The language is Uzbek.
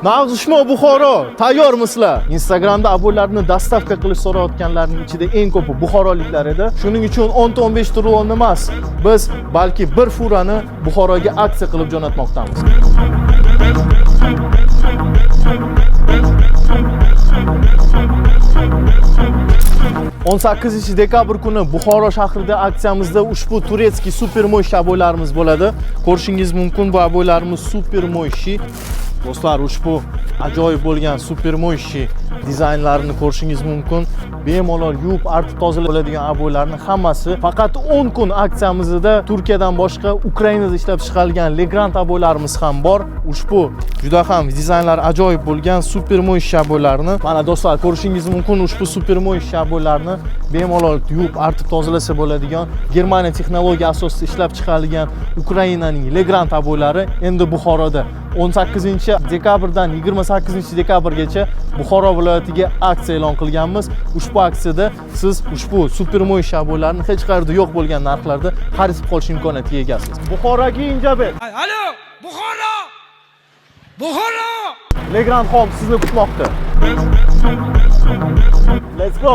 Nag'zushmo Buxoro, tayyormisizlar? Instagramda обой larni доставка qilish so'rayotganlarning ichida eng ko'pi buxoroliklar edi. Shuning uchun 10 ta 15 ta rulonni emas, biz balki bir furani Buxoroga aksiya qilib jo'natmoqdamiz. 18 dekabr kuni Buxoro shahrida aksiyamizda ushbu турецкий супер мощь обой larimiz bo'ladi. Ko'rishingiz mumkin, bu обой larimiz супер мощный. Do'stlar, ushbu ajoyib bo'lgan супер мощный dizaynlarini ko'rishingiz mumkin. Bemalol yuvib, artib tozalab bo'ladigan обой larni hammasi faqat 10 kun aksiyamizda. Turkiyadan boshqa Ukrainada ishlab chiqarilgan Legrand обой larimiz ham bor. Ushbu juda ham dizaynlari ajoyib bo'lgan супер мощный обой larni mana, do'stlar, ko'rishingiz mumkin. Ushbu супер мощный обой larni bemalol yuvib, artib tozalasa bo'ladigan, Germaniya texnologiya asosida ishlab chiqarilgan Ukrainaning Legrand обой lari endi Buxoroda 18 dekabrdan 28 dekabrgacha Buxoro viloyatiga aksiya e'lon qilganmiz. Ushbu aksiyada siz ushbu супер мощный обой larni hech qayerda yo'q bo'lgan narxlarda xarid qilib qolish imkoniyatiga egasiz. Buxoroga Injabek. Alo, Buxoro! Buxoro! Legrand Home sizni kutmoqda. Let's go.